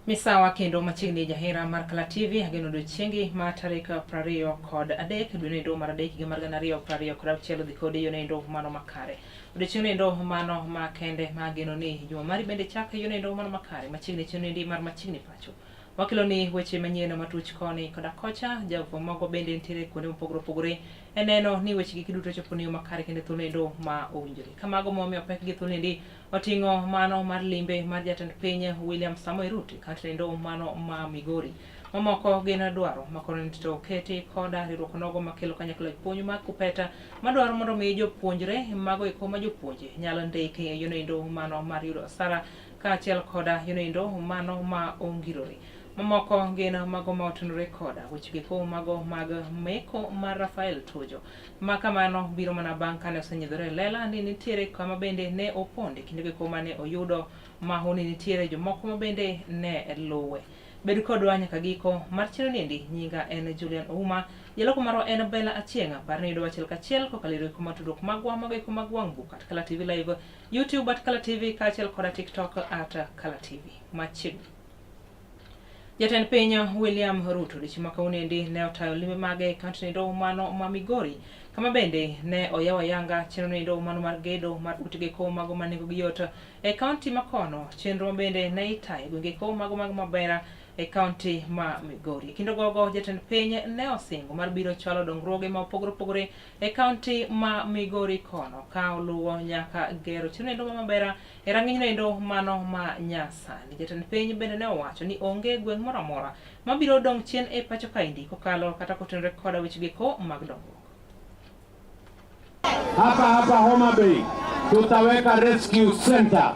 Misawa kendo machiegni jahera mar Kala TV, ageno odiochiengi ma tarik 23 dwe noendo mar adek higa mar 2026 odhi kodi yo noendo mano makare. Odiochieng' noendo mano makende ma ageno ni juma mari bende chak yo noendo mano makare machiegni chieng' noendi mar machiegni pacho. Wakelo ni weche manyien matuch koni koda kocha, jafwamb magwa bende nitiere kuonde mopogore opogore e neno ni weche giki duto chopo ni yo makare kendo thuolo endo ma owinjore. Kamago momiyo pek gi thuolo endi oting'o mano mar limbe mar jatend piny William Samoei Ruto e kaunti endo mano ma Migori. Mamoko gin dwaro ma koro to oketi koda riwruok nogo makelo kanyakla jopuonj mag Kupeta madwaro mondo mi jopuonjre mago eko ma jopuonje nyalo ndiki e yono endo mano mar yudo osara kaachiel koda yono endo mano ma ongirore. Mamoko gin mago ma otenore koda weche geko mago mag meko mar Rafael Tuju. Ma kamano biro mana bang' kane osenyidhore e lela ni nitiere kama bende ne oponde kinde geko mane oyudo mahu ni nitiere jomoko ma bende ne luwe. Bed kodwa nyaka giko mar chenro niendi. Nyinga en Julian Ouma, jaloko marwa en Bella Achieng'. Par ni yudowa achiel kachiel kokalo e eko tudruok magwa mago eko mag wang' buk at Kala TV Live, YouTube at Kala TV kaachiel koda TikTok at Kala TV. Machiegni. Jatend piny William Ruto odiochieng' ma kawuono ne otayo limbe mage e kaunti noendo mano ma Migori, kama bende ne oyawo ayanga chenro noendo mano mar gedo mar ute geko mago ma nengogi yot e kaunti ma kono, chenro ma bende ne itayo e gwenge eko mago mag Mabera e kaunti ma Migori. E kinde gogo, jatend piny ne osingo mar biro chwalo dongruoge ma opogore opogore e kaunti ma Migori kono ka oluwo nyaka gero chenro noendo ma Mabera E rang'iny noendo mano ma nyasani, jatend piny bende ne owacho ni onge gweng' moro amora mabiro dong' chien e pacho kaendi kokalo kata kotenore koda weche geko mag dongruok. Hapa hapa Homa Bay tutaweka rescue center.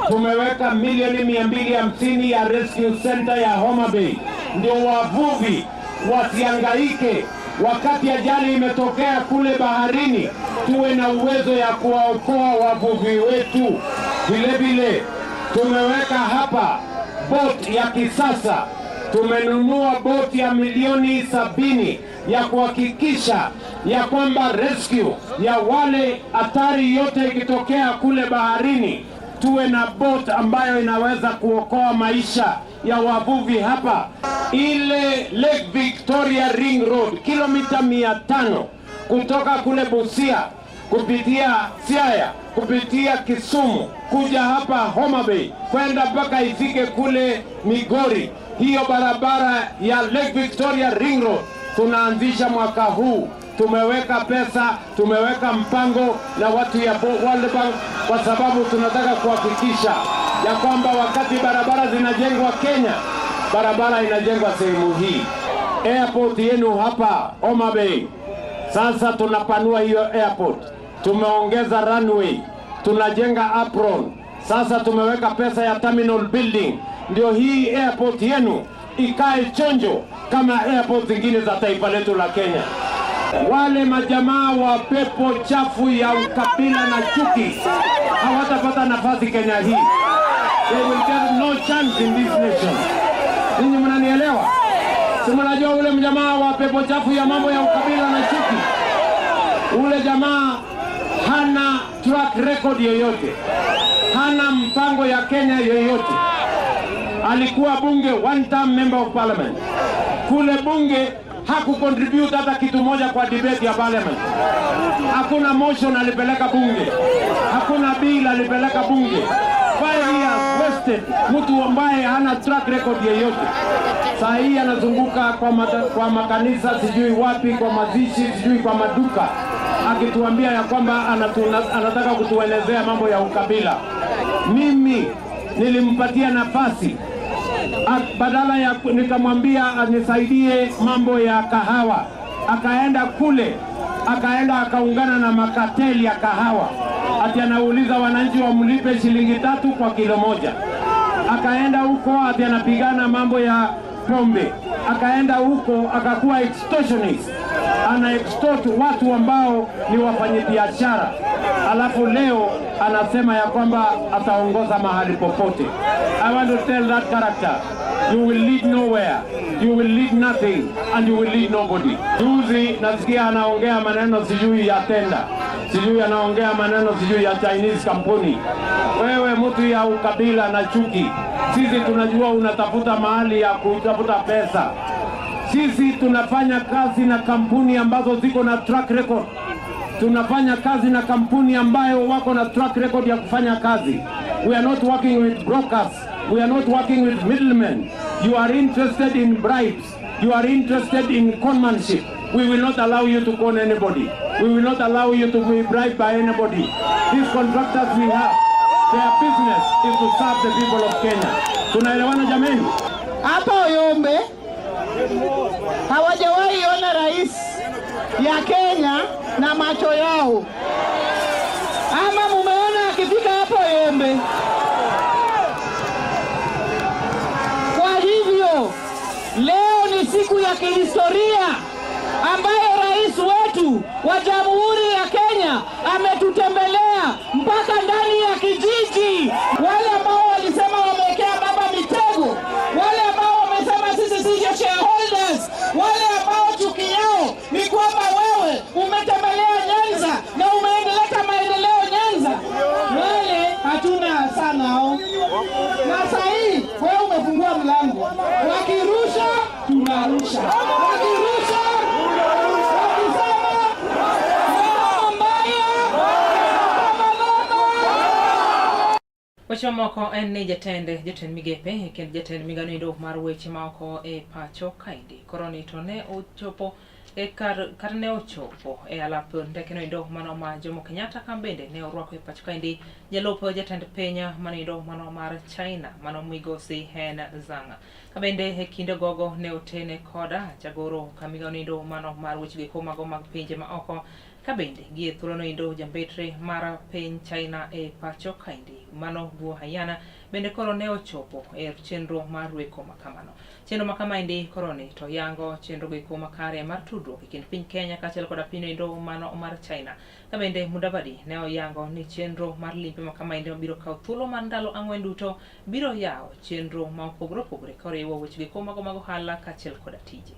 Tumeweka milioni 250 ya rescue center ya Homa Bay, ndio wavuvi wasiangaike wakati ajali imetokea kule baharini, tuwe na uwezo ya kuwaokoa wavuvi wetu. Vile vile tumeweka hapa boti ya kisasa, tumenunua boti ya milioni 70 ya kuhakikisha ya kwamba rescue ya wale hatari yote ikitokea kule baharini, tuwe na boat ambayo inaweza kuokoa maisha ya wavuvi hapa. Ile Lake Victoria Ring Road kilomita 500 kutoka kule Busia kupitia Siaya kupitia Kisumu kuja hapa Homa Bay kwenda mpaka ifike kule Migori. Hiyo barabara ya Lake Victoria Ring Road tunaanzisha mwaka huu. Tumeweka pesa, tumeweka mpango na watu ya World Bank kwa sababu tunataka kuhakikisha ya kwamba wakati barabara zinajengwa Kenya, barabara inajengwa sehemu hii. Airport yenu hapa Homa Bay, sasa tunapanua hiyo airport, tumeongeza runway, tunajenga apron, sasa tumeweka pesa ya terminal building, ndio hii airport yenu ikae chonjo kama airport zingine za taifa letu la Kenya. Wale majamaa wa pepo chafu ya ukabila na chuki hawatapata nafasi Kenya hii. They will get no chance in this nation. Ninyi mnanielewa? Si mnajua ule mjamaa wa pepo chafu ya mambo ya ukabila na chuki? Ule jamaa hana track record yoyote, hana mpango ya Kenya yoyote. Alikuwa bunge, one term member of parliament. Kule bunge hakucontribute hata kitu moja kwa debate ya parliament. Hakuna motion alipeleka bunge, hakuna bill alipeleka bunge. 5 years wasted, mtu ambaye hana track record yeyote. Saa hii anazunguka kwa makanisa, sijui wapi, kwa mazishi, sijui kwa maduka, akituambia ya kwamba anataka kutuelezea mambo ya ukabila. Mimi nilimpatia nafasi badala ya nikamwambia anisaidie mambo ya kahawa, akaenda kule, akaenda akaungana na makateli ya kahawa, ati anauliza wananchi wamlipe shilingi 3 kwa kilo moja. Akaenda huko ati anapigana mambo ya pombe, akaenda huko akakuwa extortionist, ana extort watu ambao ni wafanyabiashara, alafu leo anasema ya kwamba ataongoza mahali popote. I want to tell that character, you will lead nowhere, you will lead nothing and you will lead nobody. Juzi nasikia anaongea maneno sijui ya tenda. Sijui anaongea maneno sijui ya Chinese kampuni. Wewe mtu ya ukabila na chuki, sisi tunajua unatafuta mahali ya kutafuta pesa. Sisi tunafanya kazi na kampuni ambazo ziko na track record. Tunafanya kazi na kampuni ambayo wako na track record ya kufanya kazi. We are not working with brokers. We are not working with middlemen. You are interested in bribes. You are interested in conmanship. We will not allow you to con anybody. We will not allow you to be bribed by anybody. These contractors we have, their business is to serve the people of Kenya. Tunaelewana jameni? Hapa Oyombe hawajawahi ona rais ya Kenya na macho yao, ama mumeona akifika hapo Oyombe? Kwa hivyo leo ni siku ya kihistoria ambayo rais wetu wa Jamhuri ya Kenya ametutembelea mpaka ndani ya kijiji. Wale ambao walisema wamewekea baba mitego, wale ambao wamesema sisi sio shareholders, wale ambao chuki yao ni kwamba wewe umetembelea Nyanza na umeendeleta maendeleo Nyanza, wale hatuna sana hao. Na saa hii wewe umefungua mlango, wakirusha tunarusha, wakirusha wakisema mama mbaya, mama mama. Weche mamoko en ni jatend jotend migepe e kind jatend migao endo mar weche maoko e pacho kaendi koro ni to ne ochopo e kar kata ne ochopo e alap ndeke no endo mano ma Jomo Kenyatta ka bende ne orwako e pacho kaendi jalup jatend piny mano endo mano mar China mano migosi Hen Zhang. Ka bende e kinde gogo ne otene koda jagoro ka migao no endo mano mar weche goeko mago mag pinje ma oko ka bende gie thuolono endo jambetre mar piny China e pacho kaendi mano Guo Haiyan bende koro ne ochopo e chenro mar rweko makamano. Chenro makamaendi koro ni to yango chenro goeko makare mar tudruok e kind piny Kenya kaachiel koda piny endo mano mar China. Ka bende Mudavadi ne oyango ni chenro mar limbe makamaendi mabiro kawo thuolo mar ndalo ang'wen duto biro yawo chenro ma opogore opogore koriwo weche goeko mago mag ohala kaachiel koda tije.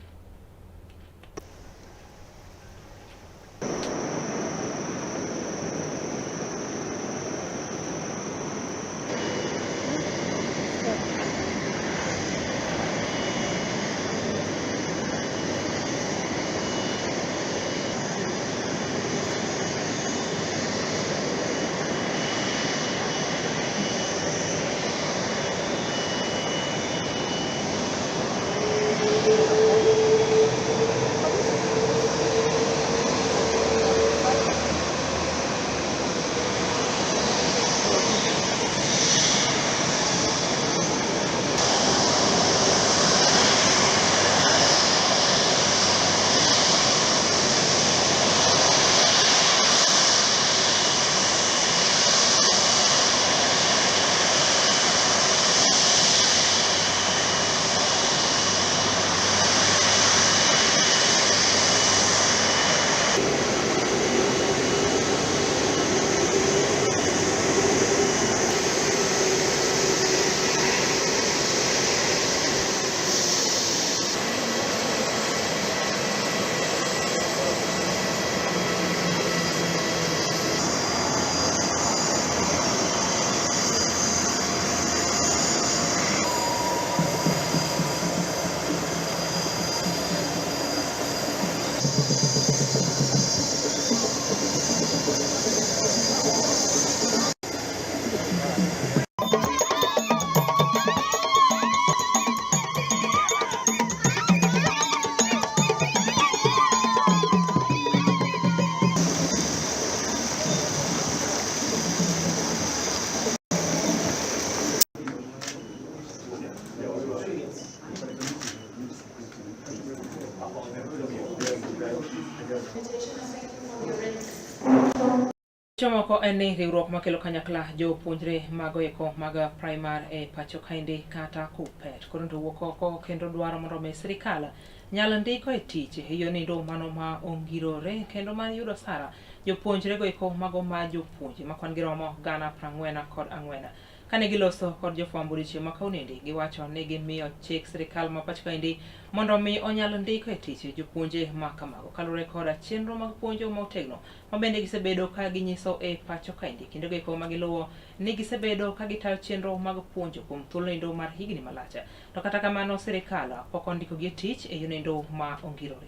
Weche moko en ni riwruok makelo kanyakla jopuonjre mago eko mag primar e pacho kaendi kata KUPPET koro to wuok oko kendo dwaro mondo mi sirikal nyal ndiko e tich e yo nindo mano ma ongirore kendo mar yudo sara jopuonjre go eko mago ma jopuonje ma kwan gi romo gana 44. Kane giloso kod jofwambo odiochieng' ma kawuonoendi, giwacho ni gimiyo chik sirikal ma pacho kaendi mondo mi onyal ndiko e tich jopuonje ma kamago kaluwore koda chenro mag puonjo ma otegno ma bende gisebedo ka ginyiso e pacho kaendi kendo giko ma giluwo ni gisebedo ka gitayo chenro mag puonjo kuom thuolonoendo mar higni malach to kata kamano sirikal pok ondikogi e tich e yonoendo ma ongirore.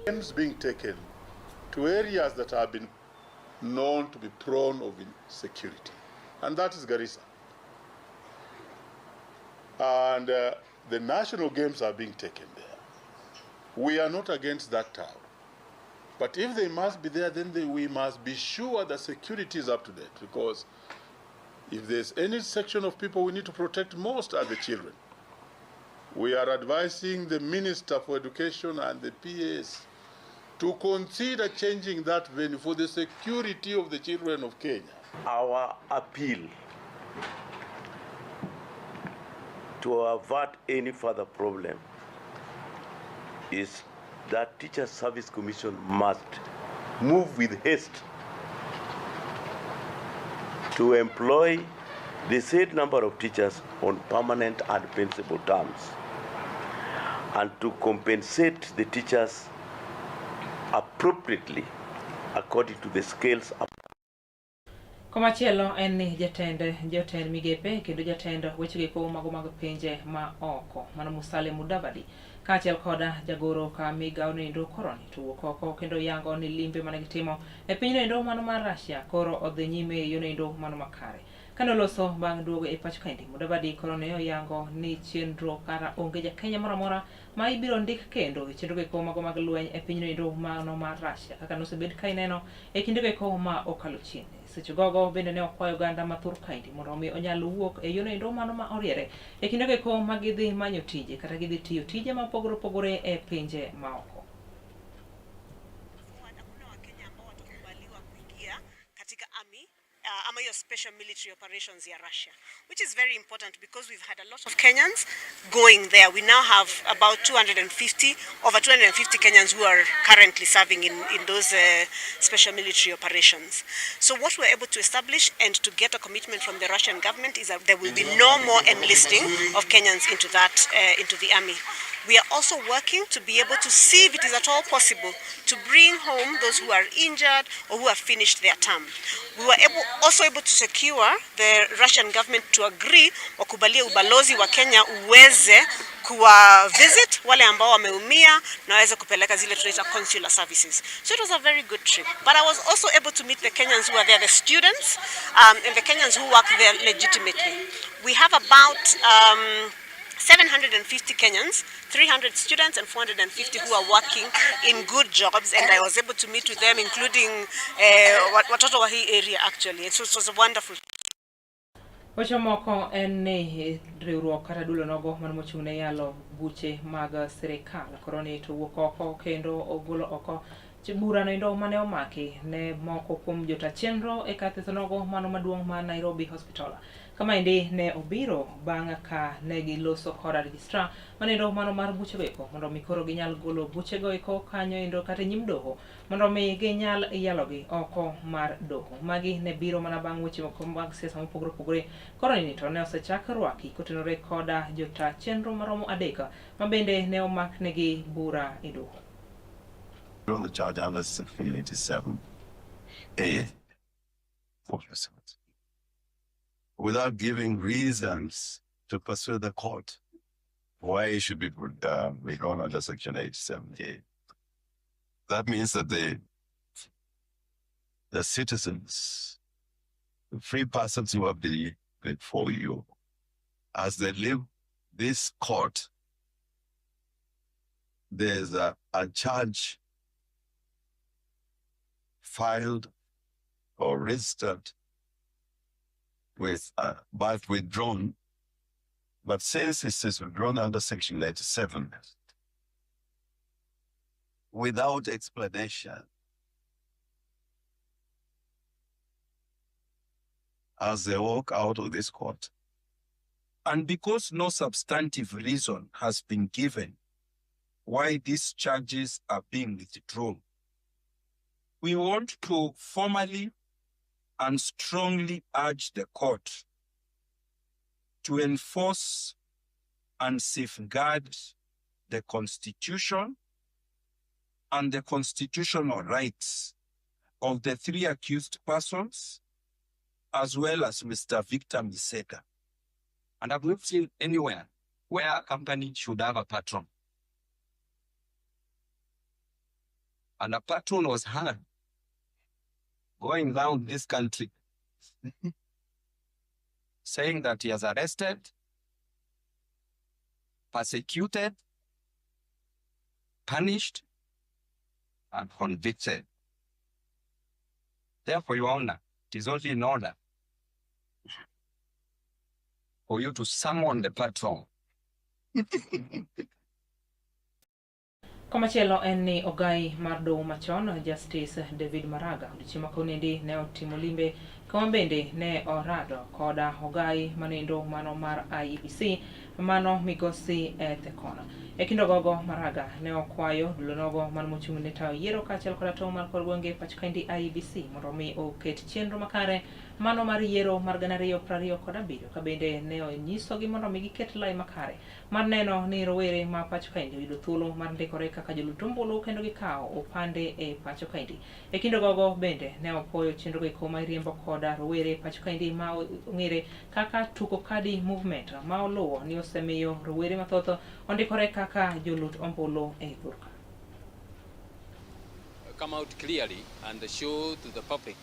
Games being taken to areas that have been known to be prone of insecurity, and that is Garissa. And the national games are being taken there. We are not against that town. But if they must be there, then we must be sure that security is up to date, because if there's any section of people we need to protect most are the children. We are advising the Minister for Education and the PS to consider changing that venue for the security of the children of Kenya. Our appeal to avert any further problem is that Teacher Service Commission must move with haste to employ the said number of teachers on permanent and principal terms, and to compensate the teachers appropriately according to the scales. Komachielo en ni jatend jotend migepe kendo jatend weche go mago mag pinje ma oko mano Musalia Mudavadi kaachiel koda jagoro ka migawo noendo koroni to wuok oko kendo yango ni limbe mane gitimo e piny noendo mano mar Russia koro odhi nyime e yo noendo mano makare. Kane oloso bang' duogo e pacho kaendi, Mudavadi koro ne oyango ni chenro kara onge ja Kenya moro amora ma ibiro ndik kendo e chenro goeko mago mag lweny e piny noendo mano mar Russia kaka nosebed ka ineno e kinde goeko ma okalo chien. Seche gogo bende ne okwayo oganda mathoth kaendi mondo omi onyal wuok e yono endo mano ma oriere e kinde goeko ma gidhi manyo tije kata gidhi tiyo tije ma opogore opogore e pinje maoko. Hakuna Wakenya ambao watakubaliwa kuingia katika army ama hiyo special military operations ya Russia, which is very important because we've had a lot of Kenyans going there. We now have about 250, over 250 Kenyans who are currently serving in those special military operations. So what we're able to establish and to get a commitment from the Russian government is that there will be no more enlisting of Kenyans into the army. We are also working to be able to see if it is at all possible to bring home those who are injured or who have finished their term. We were also able to secure the Russian government to agree wakubalie ubalozi wa Kenya uweze kuwa visit wale ambao wameumia na waweze kupeleka zile tunaita consular services. So it was a very good trip. But I was also able to meet the Kenyans who are there, the students, and the Kenyans who work there legitimately. We have about 750 Kenyans, 300 students and 450 who are working in good jobs, and I was able to meet with them, including watoto wa hii area actually. So it was a wonderful. Weche moko en ni riwruok kata dulo nogo mano mochung' ne yalo buche mag sirikal koro ni to wuok oko kendo ogolo oko bura noendo mane omaki ne moko kuom jota chenro e kar thieth nogo mano maduong' ma Nairobi Hospital. Kamaendi ne obiro bang' ka ne giloso koda registrar manendo mano mar buchego eko mondo mi koro ginyal golo buchego eko kanyo endo kata e nyim doho mondo mi ginyal yalogi oko mar doho. Magi ne biro mana bang' weche moko mag siasa mopogore opogore. Koro ni to ne osechak rwaki kotenore koda jota chenro maromo adek ma bende ne omak negi bura e doho. On the charge under Section 87 A 4%, without giving reasons to pursue the court why it should be withdrawn under Section 87A. That means that the citizens, the free persons who have been before you, as they leave this court, there's a charge filed or registered with, but withdrawn. But since it is withdrawn under Section 87, without explanation, as they walk out of this court. And because no substantive reason has been given why these charges are being withdrawn, we want to formally and strongly urge the court To enforce and safeguard the Constitution and the constitutional rights of the three accused persons, as well as Mr. Victor Miseta. And I've not seen anywhere where a company should have a patron. And a patron was heard going round this country saying that he has arrested, persecuted, punished, and convicted. Therefore, Your Honor, it is only in order for you to summon the patron. Komachielo en ni ogai mar doho machon Justice David Maraga odiochieng' ma kawuonoendi ne otimo limbe kama bende ne orado koda ogai manendo mano mar IEBC mano migosi Ethekon. E kind ogogo Maraga ne okwayo dulonogo man mochung' ne tayo yiero kaachiel koda tong' mar kor gwenge pacho kaendi IEBC mondo mi oket chenro makare mano mar yiero mar 2027 ka bende ne onyisogi mondo mi giket lai makare mar neno ni rowere ma pacho kaendi oyudo thuolo mar ndikore kaka jolut ombulu kendo gikawo opande e pacho kaendi. E kind ogogo bende ne opuoyo chenro eko ma iriembo koda rowere e pacho kaendi ma ong'ere kaka Tuko Kadi Movement ma oluwo ni osemiyo rowere mathoth ondikore kaka jolut ombulu e thurka. Come out clearly and show to the public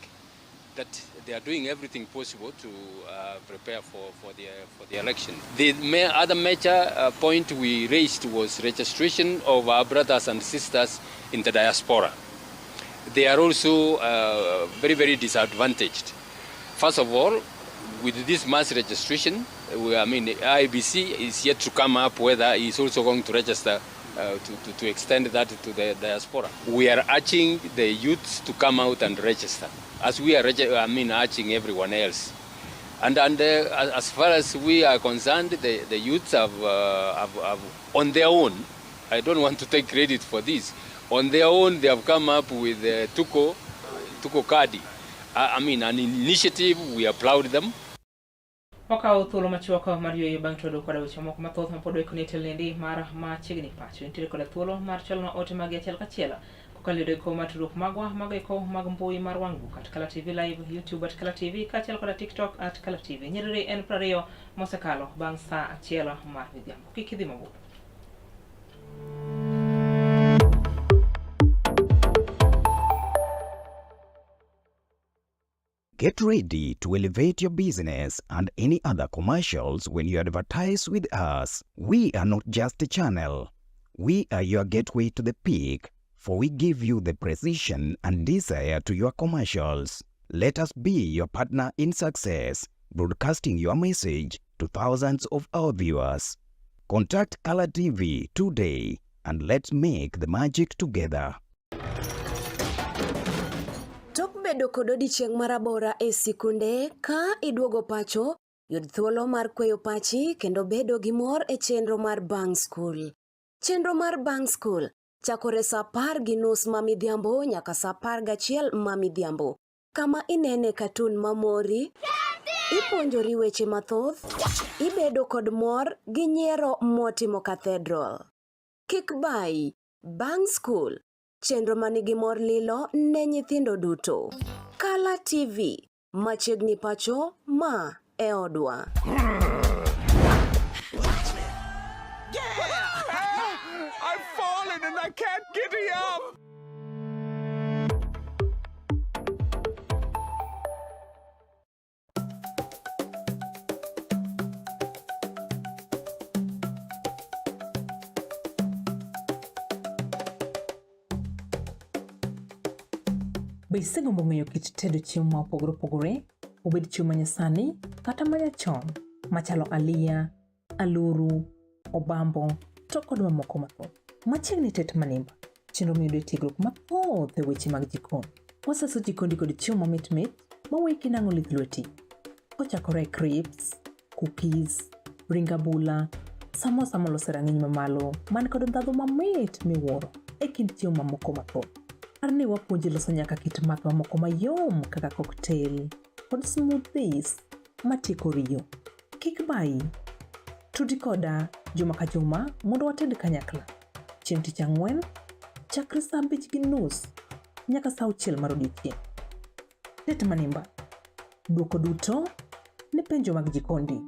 that they are doing everything possible to prepare for the election. The other major point we raised was registration of our brothers and sisters in the diaspora. They are also very, very disadvantaged. First of all, with this mass registration, IEBC is yet to come up whether it's also going to register to extend that to the diaspora. We are urging the youths to come out and register, as we are urging everyone else. And as far as we are concerned, the youths have on their own, I don't want to take credit for this, on their own they have come up with Tuko Kadi. An initiative, we applaud them. Wakawo thuolo machuok mar yueyo bang' twedo koda weche moko mathoth mapod waikoni e telendi mar machiegni pacho. Nitiere koda thuolo mar chwalonwa ote magi achiel kachiel kokalo e eko mar tudruok magwa mago eko mag mbui mar wang' buk at Kala TV Live, YouTube at Kala TV kaachiel koda TikTok at Kala TV. Nyiriri en 20 mosekalo bang' saa 1 mar midhiambo. Kik idhi mabor. Get ready to elevate your business and any other commercials when you advertise with us. We are not just a channel. We are your gateway to the peak, for we give you the precision and desire to your commercials. Let us be your partner in success, broadcasting your message to thousands of our viewers. Contact Kala TV today and let's make the magic together. Tok bedo kod odiechieng' marabora e sikunde, ka iduogo pacho, yud thuolo mar kweyo pachi kendo bedo gi mor e chenro mar bang' skul. Chenro mar bang' skul chakore saa 10:30 ma midhiambo nyaka saa 11 ma midhiambo, kama inene katun mamori, ipuonjori weche mathoth, ibedo kod mor gi nyiero motimo cathedral. Kik bayi, bang' skul, chenro manigi mor lilo ne nyithindo duto. Kala TV, machiegni pacho, ma e odwa. Yeah! I've fallen and I can't get up! Be isegombo ng'eyo kit tedo chiemo ma opogore opogore, obed chiemo manyasani kata manyachon, machalo aliya, aluru, obambo, to kod mamoko mathoth. Machiegni tet manimba, chenro miyudo e tiegruok mathoth e weche mag jikon. Wasaso jikondi kod chiemo mamit mit maweki nang'o lith lweti. Kochakore e crisps, cookies, ring abula, samosa molos e rang'iny mamalo man kod ndhadhu mamit miwuoro e kind chiemo mamoko mathoth. Par ni wapuonji loso nyaka kit math mamoko mayom kaka cocktail kod smoothies matieko riyo. Kik bayi. Tudi koda juma ka juma mondo wated kanyakla. Chieng' tich ang'wen, chakre saa 5:30 nyaka saa 6 mar odiechieng'. Tet manimba. Dwoko duto ne penjo mag jikondi.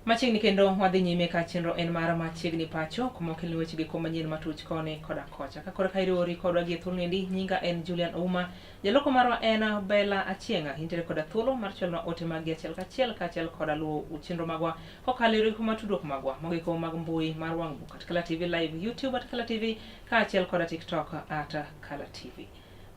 Machiegni kendo wadhi nyime ka chenro en mar machiegni pacho kuma okelni weche gi koma nyien matuch koni koda kocha. Ka koro ka iriwori kodwa gi e thuolo niendi, nyinga en Julian Ouma, jaloko marwa en Bella Achieng'. Intiere koda thuolo mar chwalonwa ote magi achiel kachiel kaachiel koda luwo chenro magwa kokalo e yore matudruok magwa mogiko mag mbui mar wang' buk at Kala TV Live, YouTube at Kala TV kaachiel koda TikTok at Kala TV.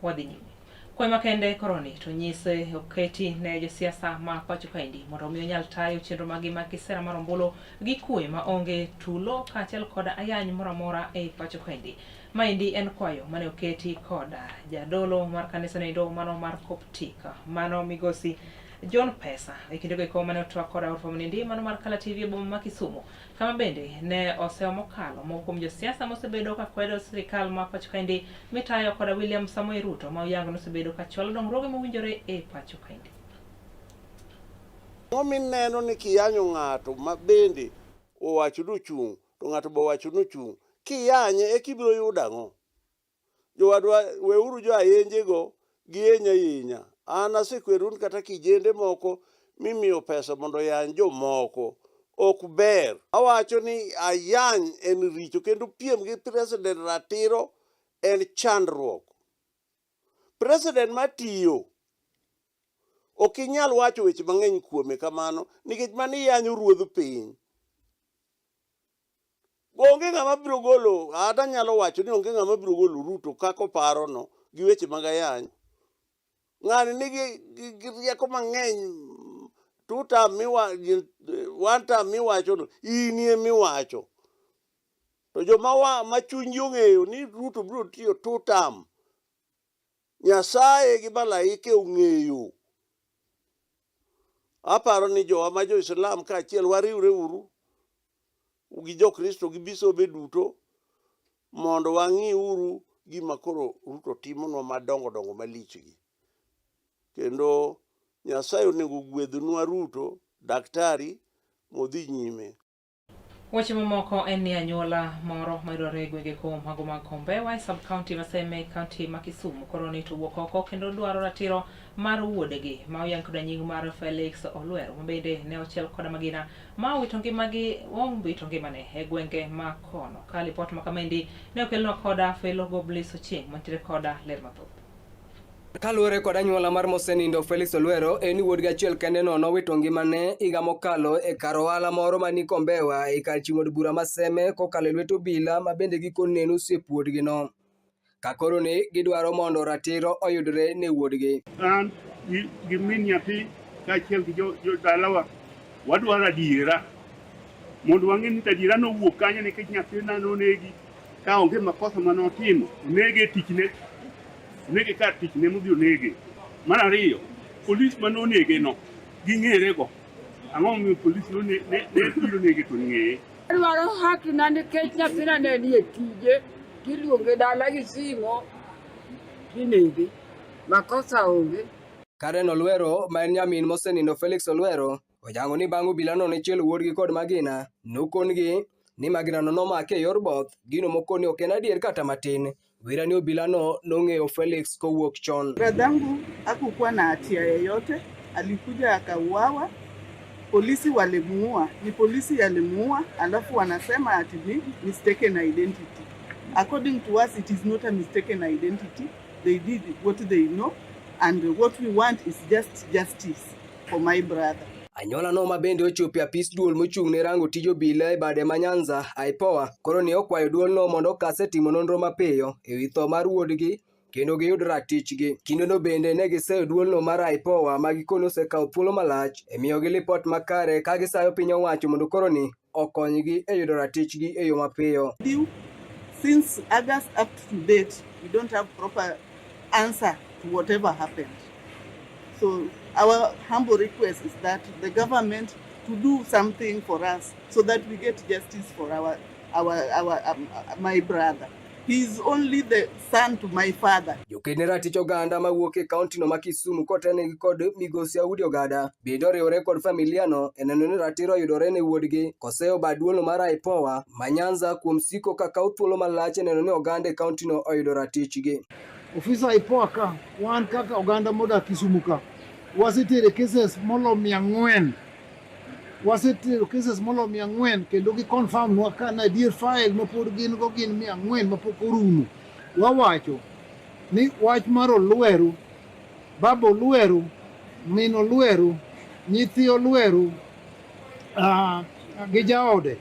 Wadhi nyime. Kwayo makende koroni to nyis oketi ne josiasa ma pacho kaendi mondo omi onyal tayo chenro maggi mag kisera mar ombulu gi kwe ma onge tulo kaachiel kod ayany moro amora e pacho kaendi. Maendi en kwayo mane oketi kod jadolo mar kanisa noendo mano mar Coptic mano migosi John Pesa e kindego eko mane otwak kod Our Family mano mar Kala TV e boma ma Kisumu kama bende ne osewa mokalo moko kuom josiasa mosebedo ka kwedo sirikal ma pacho kaendi mitayo koda William Samoei Ruto ma oyango nosebedo ka chwalo dongruoge mowinjore e pacho kaendi. Ang'o mineno ni kiyanyo ng'ato ma bende owacho ni ochung' to ng'ato be owacho ni ochung', kiyanye eka ibiro yudo ang'o? Jowadwa, weuru jo ayenjego giyeny ayinya. An asekwerou ni kata kijende moko mimiyo pesa mondo oyany jomoko ok ber. Awacho ni ayany en richo kendo piem gi president ratiro en chandruok. President matiyo ok inyal wacho weche mang'eny kuome kamano nikech mano iyanyo ruodh piny. Onge ng'ama biro golo, ata nyalo wacho ni onge ng'ama biro golo Ruto kaka oparono gi weche mag ayany. Ng'ani nigi gi rieko mang'eny, two term miwa, one term miwachono, inie miwacho. To joma wa, ma chunygi ong'eyo ni Ruto biro tiyo two term, Nyasaye gi malaike ong'eyo. Aparo ni jowa ma jo-Islam kaachiel wariwre uru gi jo-Kristo gi bisobe duto mondo wang'i uru gima koro Ruto timonwa madongo dongo malich gi. Kendo Nyasaye onego gwedhnwa Ruto, daktari, modhi nyime. Weche mamoko en ni anyuola moro mayudore e gwenge ko mago mag Kombewa e sub county ma Seme county ma Kisumu koro ni to wuok oko kendo dwaro ratiro mar wuodegi ma oyang koda nying mar Felix Olwero ma bende ne ochiel koda magina ma owito ngimagi owito ngimane e gwenge ma kono. Ka lipot ma kamaendi ne okelnwa koda Felo Goblis Ochieng' mantiere koda ler mathoth. Kaluwore kod anyuola mar mosenindo Felix Olwero, en ni wuodgi achiel kende no nowito ngimane higa mokalo e kar ohala moro mani Kombewa e kar chiwo od bura ma Seme kokalo e lwet obila ma bende gikone ne en osiep wuodgino. Ka koro ni gidwaro mondo ratiro oyudre ne wuodgi. An gi min nyathi kaachiel gi jodalawa wadwaro adiera mondo wang'e ni adiera nowuok kanye nikech nyathina nonegi ka onge makosa mane otimo, onege e tichne. Onege kar tich ne modhi onege. Mar ariyo, polis mane onege no ging'ere go. Ang'o momiyo polis ne ne biro nege to ng'eye? Adwaro haki na nikech nyathina ne nie tije tiluonge dala gi simo tinege. Makosa onge. Karen Olwero ma en nyamin mosenindo Felix Olwero ojango ni bang' obilano ne chielo wuodgi kod magina, nokon-gi ni maginano nomake e yor both, gino mokoni ok en adier kata matin. Wira ni obilano nong'eyo Felix kowuok chon. Bradhangu hakukuwa na hatia yoyote, alikuja akauawa, polisi walimuua, ni polisi alimuua, alafu wanasema ati ni mistaken identity. According to us, it is not a mistaken identity. They did what they know, and what we want is just justice for my brother. Anyuola no ma bende ochopo e apis duol mochung' ne rango tij obila e bade ma Nyanza, IPOA, koro ni okwayo duolno mondo okase timo nonro mapiyo e wi tho mar wuodgi kendo giyud ratichgi. Kindeno bende ne giseyo duolno mar IPOA ma gikone osekawo thuolo malach e miyogi lipot makare ka gisayo piny owacho mondo koro ni okonygi e yudo ratichgi e yo mapiyo. Since August up to date, we don't have proper answer to whatever happened. So our humble request is that the government to do something for us so that we get justice for our our, my brother. He is only the son to my father. Joked ne ratich oganda mawuok e kaontino ma Kisumu kotelnegi kod migosi Audi Ogada bende oriwore kod familiano e neno ni ratiro oyudore ne wuodgi koseyo bad duolno mar IPOA ma Nyanza kuom siko ka kawo thuolo malach e neno ni oganda e kaontino oyudo ratichgi. Ofisa IPOA ka wan kaka oganda modak Kisumu ka wasetere cases molo 400 wasetero cases molo 400 kendo gi confirm nwa ka na adier file ma pod gin go gin 400 mapok orumo. Wawacho ni wach mar Olweru, baba Olweru, min Olweru, nyithi Olweru gi jaode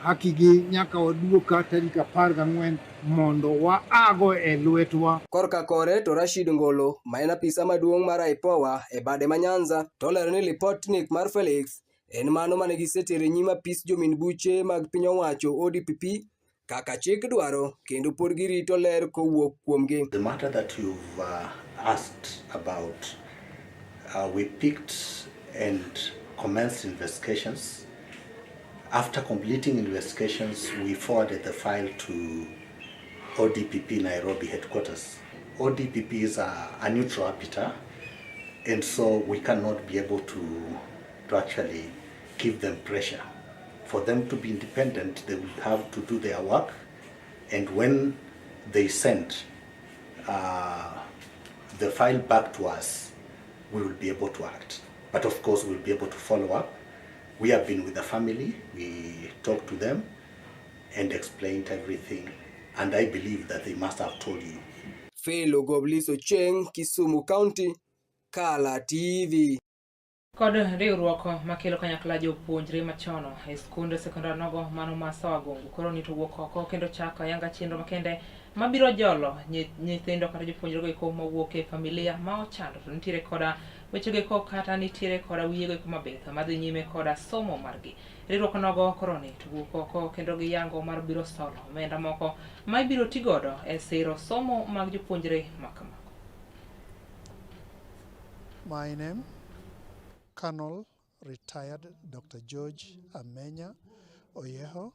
haki gi nyaka waduog ka tarik 14 mondo waago e lwetwa. Korka kore to Rashid Ngolo ma en apisa maduong' mar IPOA e bade ma Nyanza to olero ni lipot nek mar Felix en mano mane gisetero e nyim apis jomin buche mag piny owacho ODPP kaka chik dwaro kendo pod girito ler kowuok kuomgi. The matter that you've asked about, we picked and commenced investigations. After completing investigations, we forwarded the file to ODPP Nairobi headquarters. ODPP is a neutral arbiter, and so we cannot be able to actually give them pressure. For them to be independent, they will have to do their work, and when they send the file back to us, we will be able to act. But of course, we'll be able to follow up. We have been with the family, we talked to them and explained everything, and I believe that they must have told you. Fellow Goblis Ocheng, Kisumu County, Kala TV. Kod riwruok makelo kanyakla jopuonjre machon e skunde sekondar nogo mano ma Sawagongo koro ni to wuok oko kendo chako ayanga chenro makende mabiro jolo nyithindo kata jopuonjre go eko mawuok e familia ma ochando to nitiere koda wechego eko kata nitiere koda wiyego eko mabith madhi nyime koda somo margi. Riwruok nogo koro ni to wuok oko kendo giyango mar biro solo omenda moko ma ibiro tigodo e siro somo mag jopuonjre ma kamago. My name, Colonel retired Dr. George Amenya Oyeho.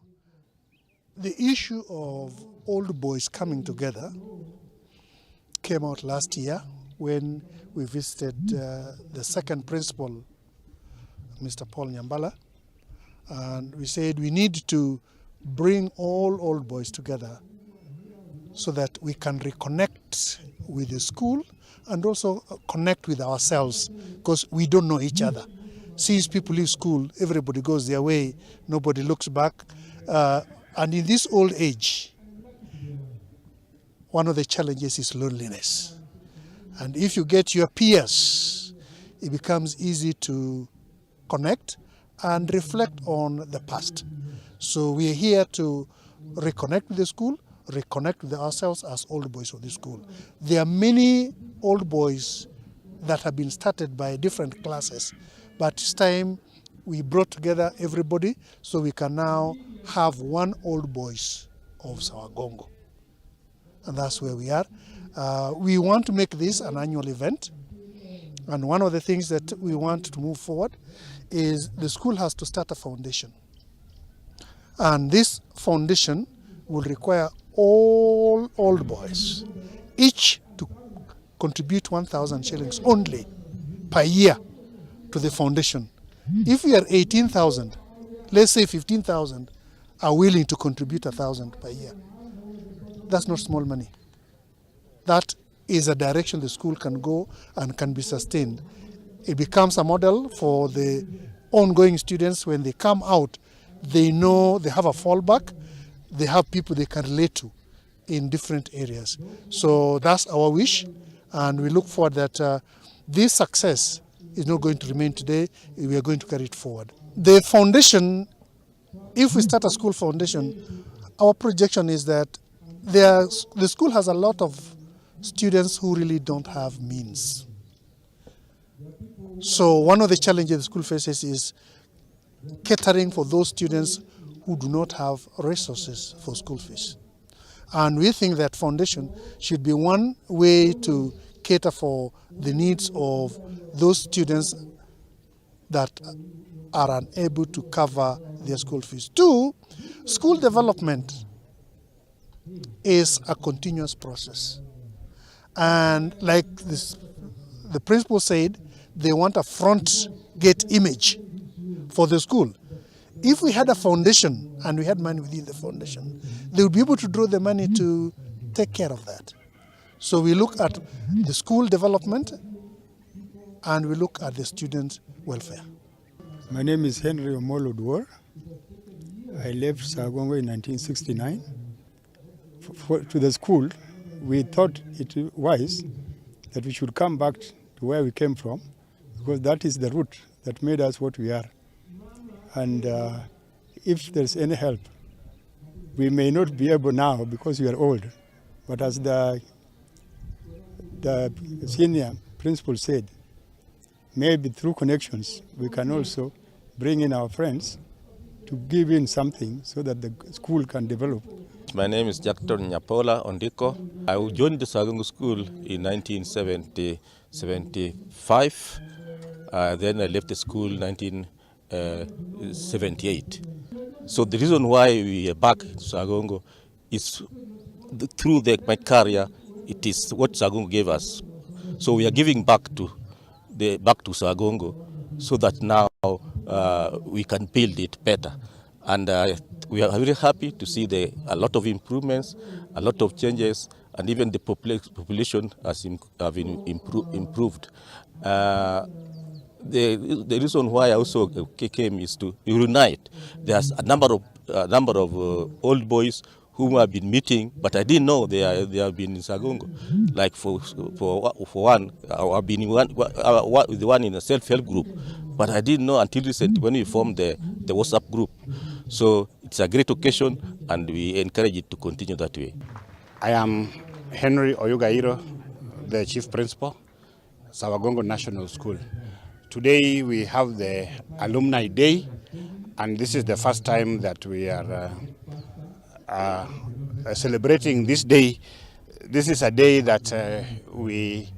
The issue of old boys coming together came out last year when we visited the second principal, Mr. Paul Nyambala, and we said we need to bring all old boys together so that we can reconnect with the school and also connect with ourselves, because we don't know each other. Since people leave school, everybody goes their way, nobody looks back. And in this old age, one of the challenges is loneliness. And if you get your peers, it becomes easy to connect and reflect on the past. So we are here to reconnect with the school, reconnect with ourselves as old boys of the school. There are many old boys that have been started by different classes, but it's time we brought together everybody so we can now have one old boys of Sawagongo. And that's where we are. We want to make this an annual event. And one of the things that we want to move forward is the school has to start a foundation. And this foundation will require all old boys, each to contribute 1,000 shillings only per year to the foundation. If we are 18,000, let's say 15,000 are willing to contribute 1,000 per year. That's not small money. That is a direction the school can go and can be sustained. It becomes a model for the ongoing students. When they come out, they know they have a fallback, they have people they can relate to in different areas. So that's our wish, and we look forward that this success is not going to remain today, we are going to carry it forward. The foundation, if we start a school foundation, our projection is that the school has a lot of students who really don't have means. So one of the challenges the school faces is catering for those students who do not have resources for school fees. And we think that foundation should be one way to cater for the needs of those students that are unable to cover their school fees. Two, School development is a continuous process. And like this, the principal said, they want a front gate image for the school. If we had a foundation and we had money within the foundation, they would be able to draw the money to take care of that. So we look at the school development and we look at the student welfare. My name is Henry Omolo Duor. I left Sawagongo in 1969. To the school, we thought it wise that we should come back to where we came from, because that is the root that made us what we are. And if there's any help, we may not be able now because we are old, but as the senior principal said, maybe through connections, we can also bring in our friends to give in something so that the school can develop. My name is Jackton Nyapola Ondiko. I joined the Sawagongo School in 1975. Then I left the school in 1978. So the reason why we are back to Sawagongo is through my career, it is what Sawagongo gave us. So we are giving back to Sawagongo so that now we can build it better. And we are very happy to see a lot of improvements, a lot of changes, and even the population has have been improved. The reason why I also came is to reunite. There's a number of old boys whom I've been meeting, but I didn't know they have been in Sawagongo. Like for one, I've been in one, the one in a self-help group, but I didn't know until recently when we formed the WhatsApp group. So it's a great occasion, and we encourage it to continue that way. I am Henry Oyugairo, the Chief Principal, Sawagongo National School. Today we have the Alumni Day, and this is the first time that we are celebrating this day. This is a day that we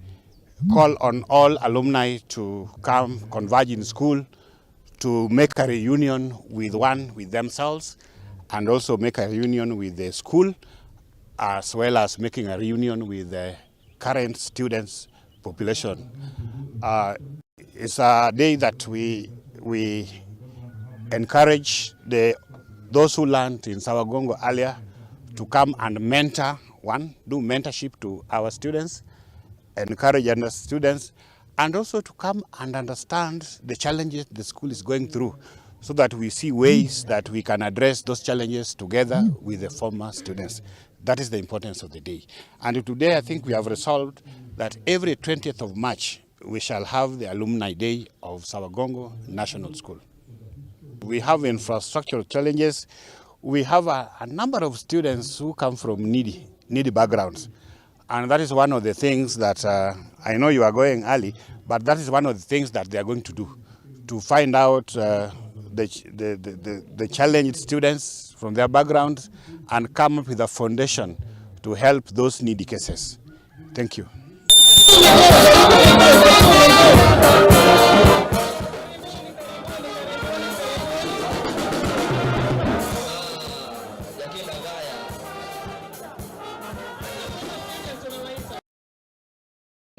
call on all alumni to come converge in school to make a reunion with themselves, and also make a reunion with the school, as well as making a reunion with the current students population. It's a day that we encourage those who learned in Sawagongo earlier to come and mentor, one, do mentorship to our students, encourage other students, and also to come and understand the challenges the school is going through, so that we see ways that we can address those challenges together with the former students. That is the importance of the day. And today I think we have resolved that every 20th of March, we shall have the Alumni Day of Sawagongo National School. We have infrastructural challenges. We have a number of students who come from needy backgrounds. And that is one of the things that I know you are going early, but that is one of the things that they are going to do, to find out the challenged students from their backgrounds and come up with a foundation to help those needy cases. Thank you.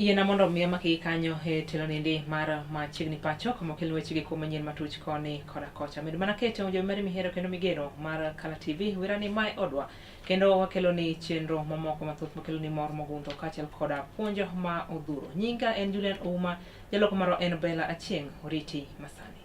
Yiena mondo omiya maki kanyo e telo nendi mar machiegni pacho kama okel wechegi kuom manyien matuch koni koda kocha. Med mana keto jo mari mihero kendo migeno mar Kala TV wirani mae odwa kendo wakelo ni chenro mamoko mathoth makelo ni mor mogundho kaachiel koda puonjo ma odhuro. Nyinga en Julian Ouma, jaloko marwa en Bella Achieng', oriti masani.